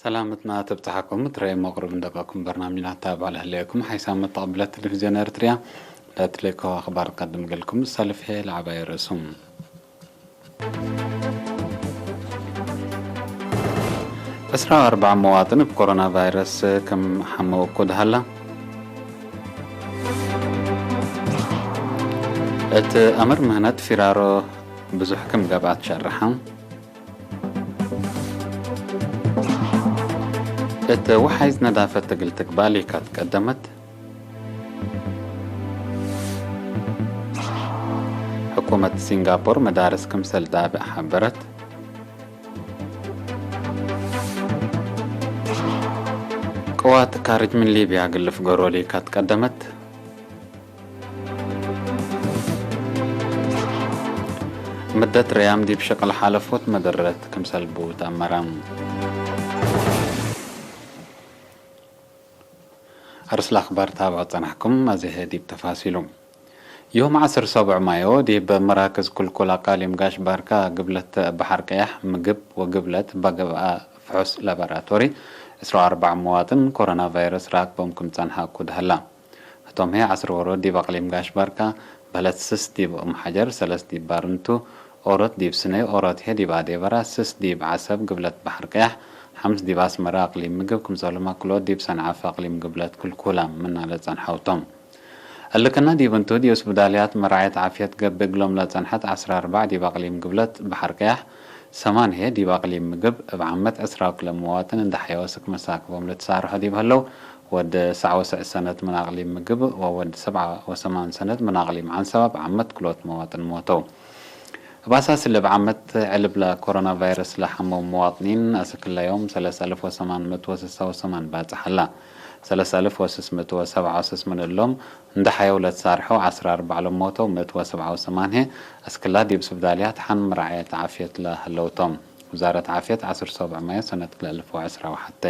ሰላምትና ተብጽሓኩም። ትረይ መቕርብ እንደቀኩም በርናሚና ታባል ህለየኩም ሓይሳም መተቐብለት ቴሌቪዝዮን ኤርትርያ። ለትለይኮ ኣኽባር ቀድም ገልኩም ሰልፍ ሄ ለዓባይ ርእሱም። ዕስራ ኣርባዕ መዋጥን ብኮሮና ቫይረስ ከም ሓመው እኮ ድሃላ። እቲ ኣምር ምህነት ፊራሮ ብዙሕ ከም ገብኣት ሸርሓ። እቲ ወሓይዝ ነዳፈት ትግል ትግባል ይካት ቀደመት። ሕኩመት ሲንጋፖር መዳርስ ክምሰል ዳብዕ ሓበረት። ቅዋት ካርጅ ምን ሊብያ ግልፍ ገሮሊ ካት ቀደመት። ምደት ረያም ዲብ ሸቅል ሓለፎት መደረት ክምሰል ቡ ተኣመራ። ኣርስላ ኣኽባር ታብዖ ጸናሕኩም ኣዚሀ ዲብ ተፋሲሉ። ዮም ዓስር ሰብዕ ማዮ ዲብ መራክዝ ኩልኩል ኣቃሊም ጋሽ ባርካ ግብለት ባሕር ቀያሕ ምግብ ወግብለት ባገብኣ ፍሑስ ላቦራቶሪ ዕስራ ኣርባዕ መዋጥን ኮሮና ቫይረስ ራክቦም ክም ጸንሓ እኩ ድሃላ። እቶም ሄ ዓስር ወሮ ዲብ ኣቅሊም ጋሽ ባርካ፣ በለት ስስ ዲብ ኡም ሓጀር፣ ሰለስ ዲብ ባርንቱ፣ ኦሮት ዲብ ስነይ፣ ኦሮት ሄ ዲብ ኣዴበራ፣ ስስ ዲብ ዓሰብ ግብለት ባሕር ቀያሕ፣ ሓምስ ዲብ ኣስመራ ኣቅሊም ምግብ፣ ክምሰሉማ ክሎ ዲብ ሰንዓፈ ኣቅሊም ግብለት ክልኩላ ምናለ ጸንሐውቶም። እልክና ዲብ እንቱ ዲዮስ ብዳልያት መራዓየት ዓፍየት ገብእ ግሎም ለጸንሐት ዓስራ ኣርባዕ ዲብ ኣቅሊም ግብለት ባሕር ቀያሕ፣ ሰማንሄ ዲብ ኣቅሊም ምግብ እብ ዓመት ዕስራ ክለ መዋጥን እንዳ ሓየወ ስክ መሳክቦም ለተሳርሖ ዲብ ህለው፣ ወድ ሰዓወ ስዕ ሰነት ምን ኣቅሊም ምግብ ወወድ ሰብዓ ወሰማን ሰነት ምን ኣቅሊም ዓንሰባ ብዓመት ክሎት መዋጥን ሞተው። እብ ኣሳስ ለብ ዓመት ዕልብ ለኮሮና ቫይረስ ለሓመው መዋጥኒን ኣስክለዮም ሰለስ ኣልፍ ወሰማን ምእት ወስሳ ወሰማን ባጽሕ ኣላ። ሰለስ ኣልፍ ወስስ ምእት ወሰብዓ ወስስ ምን እሎም እንዳ ሓየው ለተሳርሖ ዓስራ ኣርባዕ ለሞተው ምእት ወሰብዓ ወሰማንሄ ኣስክላ ዲብ ስብዳልያት ሓን መራዕየት ዓፍየት ለህለውቶም። ውዛረት ዓፍየት ዓስር ሰብዕ ማዮ ሰነት ክልተ ኣልፍ ወዕስራ ወሓተ።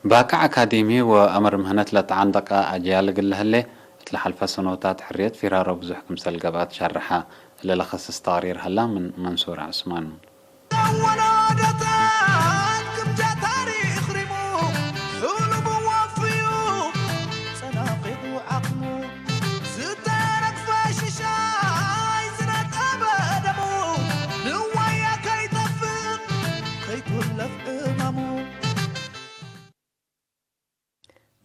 ባቃዕ ኣካዴሚ ወአምር ምህነት ለተዓንደቀ አጅያል እግል ለህሌ፣ እት ለሐልፈ ሰኖታት ሕርየት ፊራሮ ብዙሕ ክምሰል ገብአት ሸርሐ። እለ ለኸስስ ተቅሪር ሀላ ምን መንሱር ዑስማን። ወላደታት ክምጃ ታሪኽ ሪሙ፣ ሕሉሙ ወፍዩ፣ ጸናቂቱ ዓቕሙ፣ ዝተረግፈ ሽሻይ ዝነጠበ ደሙ፣ ንዋያ ከይጠፍእ ከይኩለፍ ዕማሙ።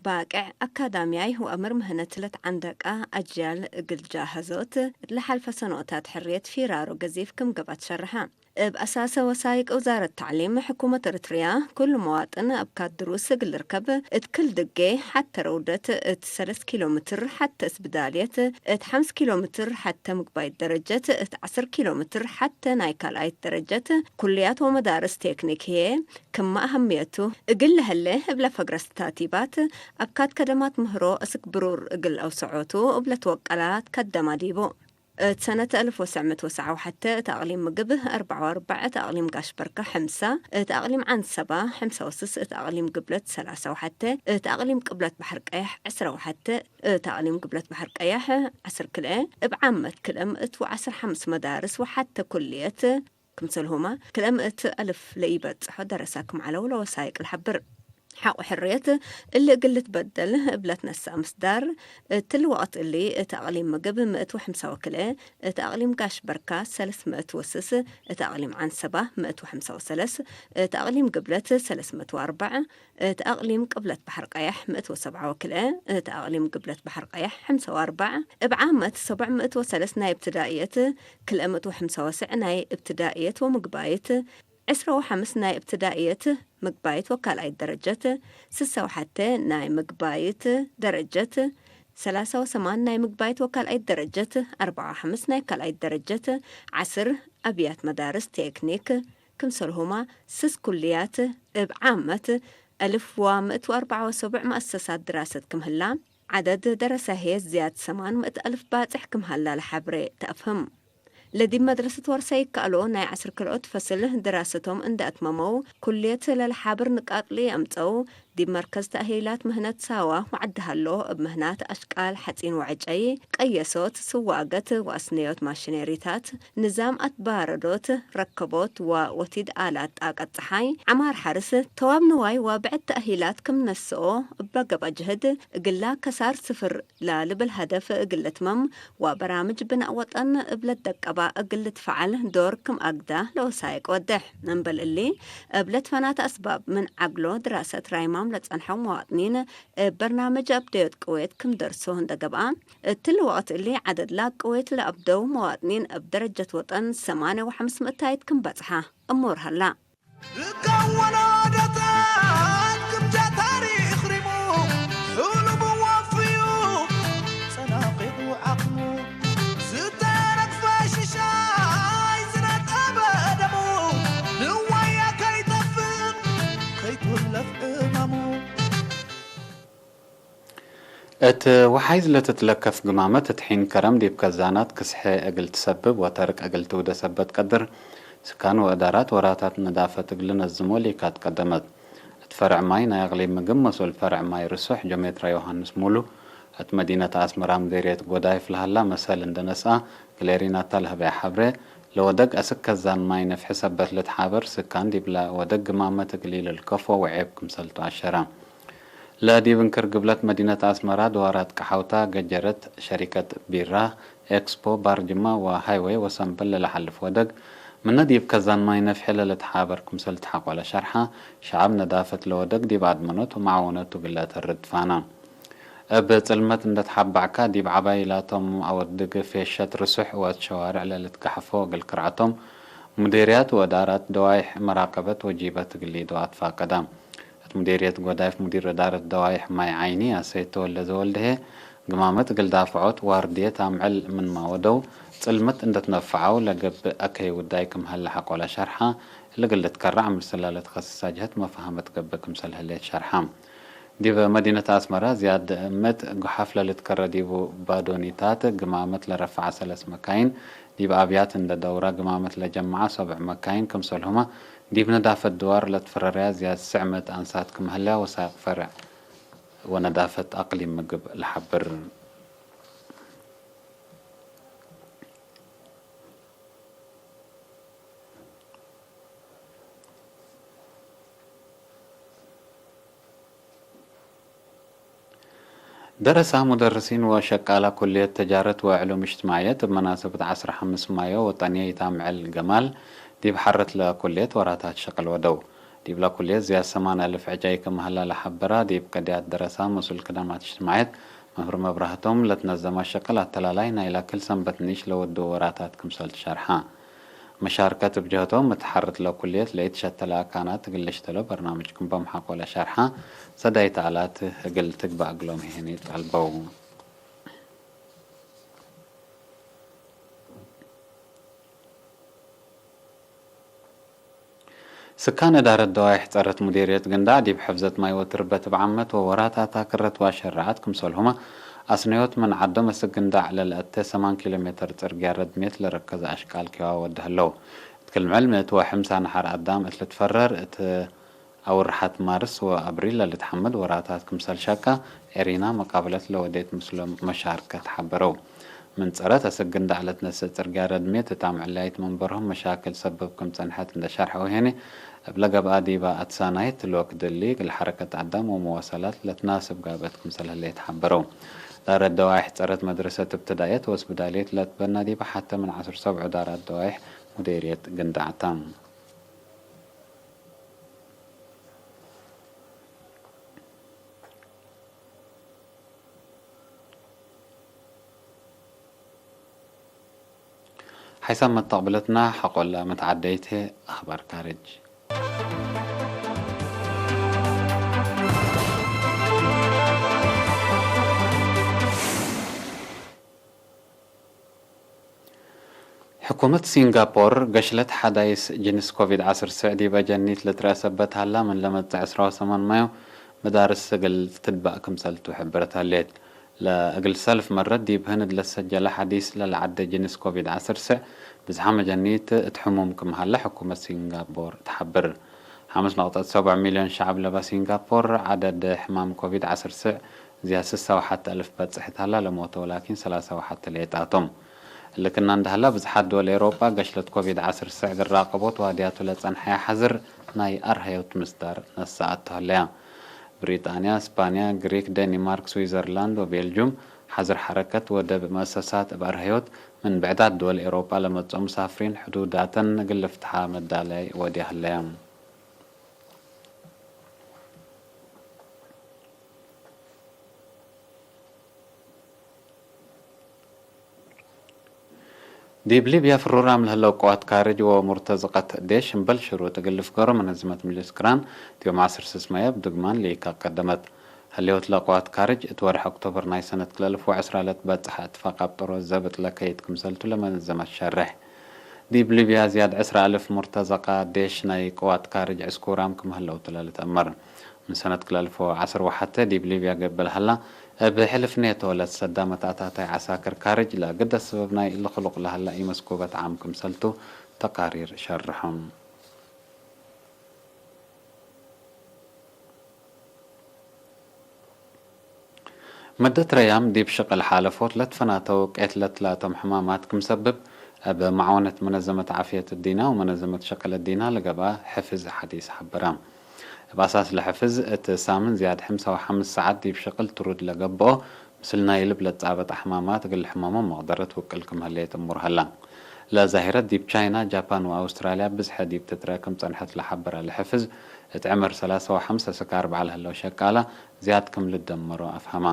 ባቅዕ ኣካዳምያይ ወአምር ምህነት ለትዓንደቃ አጅያል እግል ጃሀዞት፣ እት ለሓልፈ ሰኖታት ሕርየት ፊራሮ ገዚፍ ክም ገብአት ሸርሐ። እብ አሳሰ ወሳይቅ ውዛረት ተዕሊም ሕኩመት ኤርትርያ፣ ኩሉ መዋጥን አብ ካት ድሩስ እግል ልርከብ፣ እት ክል ድጌ ሐተ ረውደት እት ሰለስ ኪሎ ምትር ሐተ እስብዳልየት፣ እት ሐምስ ኪሎ ምትር ሐተ ምግባይት ደረጀት፣ እት ዐስር ኪሎ ምትር ሐተ ናይ ካልኣይት ደረጀት፣ ኩልያት ወመዳርስ ቴክኒክ ህዬ፣ ክመ አሀምየቱ እግል ለሀለ እብለ ፈግረ ስታቲባት፣ አካት ከደማት ምህሮ እስክ ብሩር እግል አውሰዖቱ እብለ ትወቀላት ከደማ ዲቡ። እት ሰነት አልፍ ወሰዕ ምእት ወሰዓ ወሐተ እት አቅሊም ምግብ፣ አርበዓ ወአርበዕ እት አቅሊም ጋሽ በርካ፣ ሕምሳ እት አቅሊም ዓንሰባ፣ ሕምሳ ወስስ እት አቅሊም ግብለት፣ ሰላሳ ወሐተ እት አቅሊም ቅብለት ባሕር ቀያሕ፣ ዕስራ ወሐተ እት አቅሊም ግብለት ባሕር ቀያሕ፣ ዐስር ክልኤ እብ ዓመት ክልኤ ምእት ወዐስር ሐምስ መዳርስ ወሐተ ኩልየት፣ ክምሰልሁማ ክልኤ ምእት አልፍ ለኢበጽሖ ደረሳ ክም ዐለው ለወሳይቅ ለሐብር። ሐቆ ሕርየት እሊ እግል ልትበደል እብለት ነስአ ምስዳር፣ እት እሊ ወቅት እሊ እት አቅሊም ምግብ ምእት ወሐምሳ ወክልኤ፣ እት አቅሊም ጋሽ በርካ ሰለስ ምእት ወስስ፣ እት አቅሊም ዓንሰባ ምእት ወሐምሳ ወሰለስ፣ እት አቅሊም ግብለት ሰለስ ምእት ወአርበዕ፣ እት አቅሊም ቅብለት ባሕር ቀያሕ ምእት ወሰብዓ ወክልኤ፣ እት አቅሊም ግብለት ባሕር ቀያሕ ሐምሳ ወአርበዕ፣ እብ ዓመት ሰቡዕ ምእት ወሰለስ ናይ እብትዳእየት፣ ክልኤ ምእት ወሐምሳ ወስዕ ናይ እብትዳእየት ወምግባይት፣ ዕስራ ወሐምስ ናይ እብትዳእየት ምግባይት ወካልኣይት ደረጀት፣ ስሳ ወሐተ ናይ ምግባይት ደረጀት፣ ሰላሳ ወሰማን ናይ ምግባይት ወካልኣይት ደረጀት፣ አርበዓ ወሐምስ ናይ ካልኣይት ደረጀት፣ ዐስር አብያት መዳርስ ቴክኒክ፣ ክምሰልሁማ ስስ ኩልያት እብ ዓመት አልፍ ወምእት ወአርበዓ ወሰቡዕ መአሰሳት ድራሰት ክም ህላ፣ ዐደድ ደረሳሄ ዝያድ ሰማን ምእት አልፍ ባጽሕ ክም ሀላ ለሐብሬ ተአፍህም። ለዲብ መድረሰት ወርሰ ይከአሎ ናይ ዐስር ክልኦት ፈስል ድራሰቶም እንደ አትመመው፣ ኩልየት ለለሓብር ንቃጥ ለየአምጸው፣ ዲብ መርከዝ ተእሂላት ምህነት ሳዋ ወዓዲ ሃሎ እብ ምህናት ኣሽቃል ሓጺን ወዕጨይ፣ ቀየሶት፣ ስዋገት ወኣስነዮት ማሽነሪታት፣ ንዛም ኣትባረዶት፣ ረከቦት ወወቲድ ኣላት ጣቀት ጸሓይ፣ ዓማር ሓርስ፣ ተዋብ ንዋይ ወብዕድ ተእሂላት ክም ነስኦ እበ ገብአ ጅህድ፣ እግላ ከሳር ስፍር ላልብል ሀደፍ እግል ልትመም ወበራምጅ ብናእ ወጠን እብ ለትደቀባ እግል ልትፈዓል ዶር ክም አግዳ ለወሳይቅ ወድሕ። እምበል እሊ፣ እብ ለትፈናተ አስባብ ምን ዓግሎ ድራሰት ራይማም ለጸንሐው መዋጥኒን እብ በርናምጅ አብደዮት ቅዌት ክም ደርሶ እንደ ገብአ፣ እትሊ ወቅት እሊ ዐደድ ላብ ቅዌት ለአብደው መዋጥኒን እብ ደረጀት ወጠን ሰማንያ ወሐምስ ምእታይት ክም በጽሐ እሙር ሀላ። ዝከወኖ ደታት ግምጃ ታሪኽ ሪሙ፣ ሕሉሙ ወፍዩ፣ ጸናቒቑ ዓቕሙ፣ ዝተረግፈ ሽሻይ ዝነጠበ ደሙ፣ ንዋያ ከይጠፍእ ከይትውለፍ ዕማሙ። እት ወሓይዝ ለትትለከፍ ግማመ ትትሒን ከረም ዲብ ከዛናት ክስሐ እግል ትሰብብ ወተርቅ እግል ትውደ ሰበት ቀድር፣ ስካን ወእዳራት ወራታት ነዳፈት እግል ነዝሞ ሊካት ቀደመት። እት ፈርዕ ማይ ናይ አቅሊም ምግብ መስኡል ፈርዕ ማይ ርሱሕ ጆሜትራ ዮሃንስ ሙሉ፣ እት መዲነት አስመራ ምዴርየት ጎዳይፍ ለሀላ መሰል እንደ ነስአ፣ ክሌሪናታ ለህበያ ሐብሬ፣ ለወደግ አስክ ከዛን ማይ ነፍሒ ሰበት ልትሓበር ስካን ዲብለ ወደግ ግማመት እግል ኢልልከፎ ወዔብ ክምሰልቱ አሸረ። ለዲብ እንክር ግብለት መዲነት አስመራ ድዋራት ቀሓውታ፣ ገጀረት፣ ሸሪከት ቢራ፣ ኤክስፖ፣ ባር ጅማ ወሃይወይ ወሰንበል ለለሓልፍ ወደግ፣ ምነ ዲብ ከዛን ማይ ነፍሒ ለልትሓበር ክምሰል ተሓቆለ ሸርሓ፣ ሸዓብ ነዳፈት ለወደግ ዲብ አድመኖት ወመዓወነቱ ግለ ተርድ ፋና። እብ ጽልመት እንደ ተሓባዕካ ዲብ ዓባይ ላቶም አወድግ ፌሸት ርሱሕ ወእት ሸዋርዕ ለልትጋሕፎ እግል ክርዓቶም፣ ሙዴርያት ወእዳራት ደዋይሕ መራቀበት ወጂበት እግል ኢዶ አትፋቀዳ። እት ሙዴርየት ጎዳይፍ ሙዲር እዳረት ደዋይሕ ማይ ዓይኒ አሰይድ ተወልደ ዘወልደሄ፣ ግማመት እግል ዳፍዖት ዋርድየት አምዕል ምንማ ወደው፣ ጽልመት እንደ ትነፍዓው ለገብእ አከይ ውዳይ ክም ሀለ ሐቆለ ሸርሓ፣ እሊ እግል ልትከረዕ ምስላ ለትኸስሳ ጀህት መፋህመት ገብእ ክምሰል ህሌት ሸርሓ። ዲብ መዲነት አስመራ ዝያድ ምእት ጉሓፍ ለልትከረ ዲቡ ባዶኒታት ግማመት ለረፍዓ ሰለስ መካይን፣ ዲብ አብያት እንደ ደውራ ግማመት ለጀመዓ ሰብዕ መካይን ክምሰልሁመ፣ ዲብ ነዳፈት ድዋር ለትፈረርያ ዝያድ ስዕ ምእት አንሳት ክም ህለያ ወሳይቅ ፈርዕ ወነዳፈት አቅሊም ምግብ ለሐብር። ደረሳ ሙደርሲን ወሸቃላ ኩልየት ተጃረት ወዕሉም እጅትማዕየት እብ መናሰበት ዐስራ ሐምስ ማዮ ወጠንየ ኢታምዕል ገማል ዲብ ሐረት ለኩልየት ወራታት ሸቅል ወደው። ዲብለ ኩልየት ዝያድ ሰማን አልፍ ዕጫይ ክም ሀላ ለሐበራ ዲብ ቅድያት ደረሳ መስኡል ክዳማት እጅትማዕየት መምህር መብራህቶም ለትነዘመ ሸቅል አተላላይ ናይላ ክል ሰንበት ንኢሽ ለወድኡ ወራታት ክምሰል ትሸርሓ። መሻርከት እብ ጀህቶም፣ እት ሐርት ለኩልየት ለኢትሸተለ አካናት እግል ልሽተሎ በርናምጅ ክም በምሐቆ ለሸርሐ ሰዳይት አላት እግል ትግባእ እግሎም ሄኔ ጠልበው። ስካን እዳረት ደዋይሕ ጸረት ሙዲርየት ግንዳዕ ዲብ ሕፍዘት ማይ ወትርበት እብ ዓመት ወወራታታ ክረት ወአሸረዓት ክምሰልሁመ አስነዮት ምን ዐዶም እስክ ግንዳዕ ለልአተ ሰማን ኪሎ ሜተር ጽርግያ ረድሜት ለረከዘ አሽቃል ኬዋ ወደ ህለው። እት ክል ምዕል ምእት ወሐምሳ ነሐር አዳም እት ልትፈረር እት አውርሓት ማርስ ወአብሪል ለልትሐመድ ወራታት ክምሰል ሸቃ ኤሪና መቃብለት ለወዴት ምስሎም መሻርከት ሐበረው። ምን ጸረት አስክ ግንዳዕ ለትነስእ ጽርግያ ረድሜት እት አምዕላይት መንበርሆም መሻክል ሰብብ ክም ጸንሐት እንደ ሸርሐው ሄኔ፣ እብ ለገብአ ዲባ አትሳናይት ልወክ ድሊ እግል ሐረከት አዳም ወመዋሰላት ለትናስብ ጋብአት ክምሰል ህሌት ሐበረው። ዳረት ደዋይሕ ጸረት መድረሰት እብትዳየት ወስብዳልየት ለትበና ዲባ ሐተ ምን ዐስር ሰብዑ ዳራት ደዋይሕ ሙዴርየት ግንዳዕታ። ሓይሳብ መተቕብለትና ሓቆላ መተዓደይቴ ኣኽባር ካርጅ። ሕኩመት ሲንጋፖር ገሽለት ሓዳይስ ጅንስ ኮቪድ ዐስር ስዕ ዲብ አጀኒት ልትረአ ሰበት ሀላ፣ ምን ለመጽእ ዕስራ ወሰማን ማዮ መዳርስ እግል ትትባእ ክምሰልቱ ሕብረት ሀሌት። ለእግል ሰልፍ መረት ዲብ ህንድ ለሰጀለ ሓዲስ ለለዓደ ጅንስ ኮቪድ ዐስር ስዕ ብዝሓም አጀኒት እት ሕሙም ክም ሀለ ሕኩመት ሲንጋፖር ተሓብር። ሓሙስ ነቕጠት ሰብዓ ሚልዮን ሸዓብ ለባ ሲንጋፖር ዓደድ ሕማም ኮቪድ ዓሰርተ ስዕ እዚያ ስሳ ወሓተ ኣልፍ በጽሕት ሃላ ለሞተ ወላኪን ሰላሳ ወሓተ ለየጣቶም። ልክና እንዳህላ ብዙሓት ደወል ኤሮጳ ገሽለት ኮቪድ ዓሰርተ ስዕ ዝራቐቦት ዋድያቱ ለጸንሐያ ሓዝር ናይ ኣርሃዮት ምስዳር ነሳኣት ተህለያ። ብሪጣንያ፣ ስፓንያ፣ ግሪክ፣ ደኒማርክ፣ ስዊዘርላንድ ወቤልጁም ሓዝር ሓረከት ወደብ መእሰሳት እብ ኣርሃዮት ምን ብዕዳት ደወል ኤሮጳ ለመጾ ሙሳፍሪን ሕዱዳተን ግልፍትሓ መዳላይ ወዲያ ህለያ። ዲብ ሊብያ ፍሩራም ለህለው ቅዋት ካርጅ ወሙርተዘቀት ዴሽ እምበል ሽሩጥ እግል ልፍገሮ መነዝመት ምልስ ክራን ዮም ዓሰርተ ስስ ማይ ኣብ ድግማን ልኢካ ቀደመት። ህልዮት ለቅዋት ካርጅ እቲ ወርሒ ኦክቶበር ናይ ሰነት ክልተ ኣልፍ ወዕስራ ለትበጽሐ እትፋቅ ኣብ ጥሮዝ ዘብጥ ለከይድ ክምሰልቱ ለመነዘመት ሸርሕ። ዲብ ሊብያ ዝያድ ዕስራ ኣልፍ ሙርተዘቃ ዴሽ ናይ ቅዋት ካርጅ ዕስኩራም ክም ህለው ትለልት እመር። ምን ሰነት ክልተ ኣልፍ ወዓሰርተ ወሓተ ዲብ ሊብያ ገብእ ለሀላ፣ እብ ሕልፍ ኔቶ ለትሰዳ መትኣታታይ ዐሳክር ካርጅ ለግደ ሰበብ ናይ ልክሉቅ ለሀላ ኢመስኩበት ዓም ክምሰልቱ ተቃሪር ሸርሖም። መደት ረያም ዲብ ሽቅል ሓለፎት ለትፈናተው ቄትለት ላቶም ሕማማት ክምሰብብ፣ እብ መዓወነት መነዘመት ዓፍየት እዲና ወመነዘመት ሸቅል እዲና ለገብአ ሕፍዝ ሓዲስ ሐበራ። እብ ኣሳስ ለሕፍዝ፣ እት ሳምን ዝያድ ሕምሳ ወሓምስ ሰዓት ዲብ ሽቅል ትሩድ ለገብኦ፣ ምስል ናይ ልብ ለትጻበጥ ኣሕማማት እግል ሕመሞም መቅደረት ውቅል ክም ህሌት እሙር ሀላ። ለዛሂረት ዲብ ቻይና፣ ጃፓን ወኣውስትራልያ ብዝሐ ዲብ ትትረ ክም ጸንሐት ለሐበረ ለሕፍዝ፣ እት ዕምር ሰላሳ ወሐምሰ እስከ ኣርብዓ ለህለው ሸቃላ ዝያድ ክም ልደመሮ ኣፍሀማ።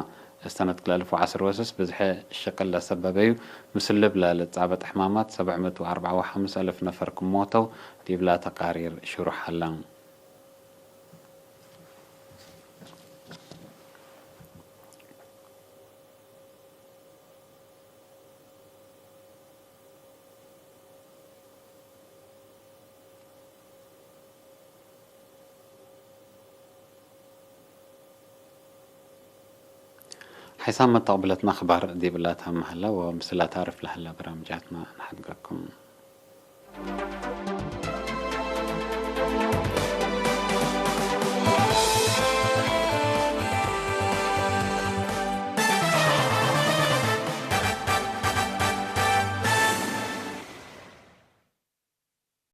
እስተነት ክልተ ኣልፍ ወዓሰርተ ወሰስ ብዝሐ ሽቅል ለሰበበዩ፣ ምስል ልብ ለልጻበጥ ሕማማት ሰብዕ ምእት ወኣርብዓ ወሓምስ ኣልፍ ነፈር ክም ሞተው ዲብላ ተቃሪር ሽሩሕ ሀላ። ሓይሳም መተቕብለትና ኣኽባር ዲብላ ተመሃላ ወምስላ ታርፍ ለሀላ በራምጃትና ንሓድገኩም።